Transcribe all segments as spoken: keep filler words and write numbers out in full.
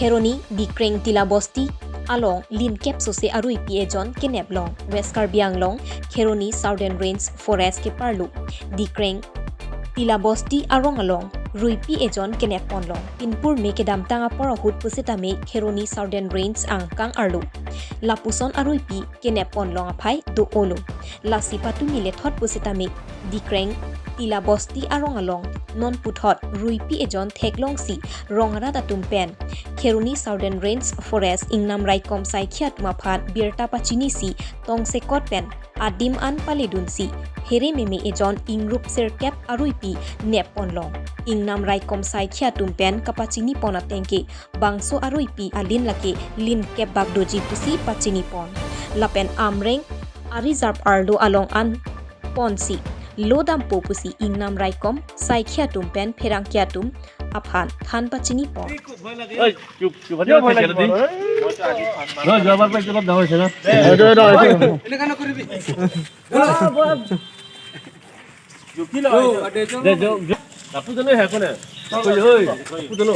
Kheroni Dikreng Tila Bosti along linkep sose aruipi ejon kenep long. West Karbi Anglong, Kheroni Southern Range Forest keparlo Dikreng Tila Bosti arong along ruipi ejon kenep pon long. Pinpur me kedamtang apor ahut pusitame Kheroni Southern Range angkang arlo lapuson aruipi kenep pon long aphai do-olo. Lasi patumi lethot pusitame Dikreng Tila Bosti arong along non puthot ruipi ejon theklongsi rong arat atum pen Kheroni Southern Range Forest ingnam raikom saikhi atum aphan birta pachinisi tongsekot pen adim an paledunsi phere meme ejon ingrup sirkep aruipi nep pon long. Ingnam raikom saikhi atum pen kapachini pon atengke bangso aruipi alin lake linkep bak doji pusi pachini pon. Lapen Amreng a-reserve arlo along an ponsi lo dampo pusi ingnam raikom saikhi atum pen pherangke atum aphan than pachini pon. এই, চুপ, চুপ, চুপ, কিয় ভয় লাগিব? চুপ, চুপ। নহয়, যোৱাবাৰ পৰা এতিয়া অলপ ডাঙৰ হৈছে ন? এইটো, এইটো, এইটো। এনেকা নকৰিবি। দে, যাওক, যাওক। কাপোৰ জানো হে কোনে? ঐ, ঐ, কাপোৰ জানো?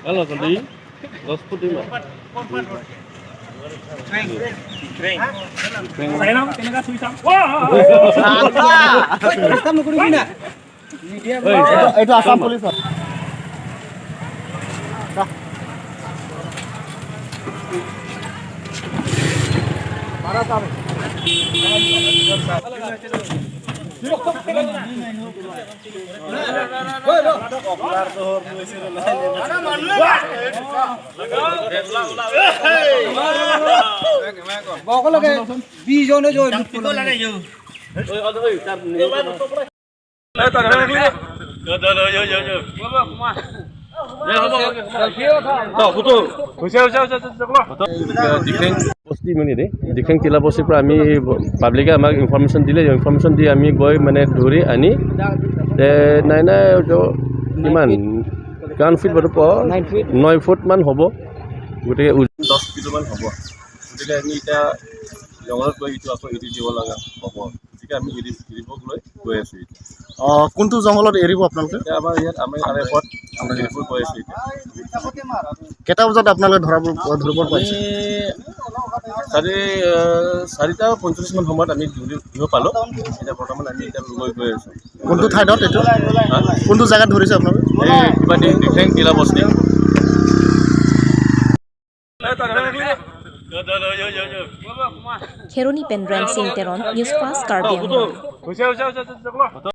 Halo, Sandi. দহ ফুট ইমান। চাই লওঁ, কেনেকা চুই চাম। ৰাস্তা নকৰিবি না। এইটো, এইটো আছাম পুলিচ হয়। বকলকে বিশ জনে জয়। Dikreng Bosti mene de, Dikreng Tila Bosti pra ami public e amak information dile, information di ami goi mane dhuri ani, te nai nai jo iman, কিমান ফিট বাটো প? Nine fit. নয় ফুট মান হ'ব। গতিকে উজ- দহ কিলোমান হ'ব। গতিকে আমি এতিয়া জংঘলত গৈ এইটো আকৌ এৰি দিব লগা হ'ব। গতিকে আমি এৰি, এৰিব লৈ গৈ আছোঁ এতিয়া। অ, কোনটো জংঘলত এৰিব আপোনালোকে? এতিয়া আমাৰ ইয়াত, আমি আৰ এফত এৰিব গৈ আছোঁ এতিয়া। কেইটা বজাত আপোনালোকে ধৰাব, ধৰিব আমি পাৰিছে? চাৰি, আহ, চাৰিটা পঞ্চল্লিছ মান সময়ত আমি ধৰি, ধৰিব পালোঁ। এতিয়া বৰ্তমান আমি এতিয়া লৈ গৈ আছোঁ। কোনটো ঠাইত এইটো? হা? কোনটো জেগাত ধৰিছে আপোনালোকে? এই কিবা দি-, ডিফেং কিলা বস্তি। Kheroni pen Rensing Teron, News Fast Karbi Anglong.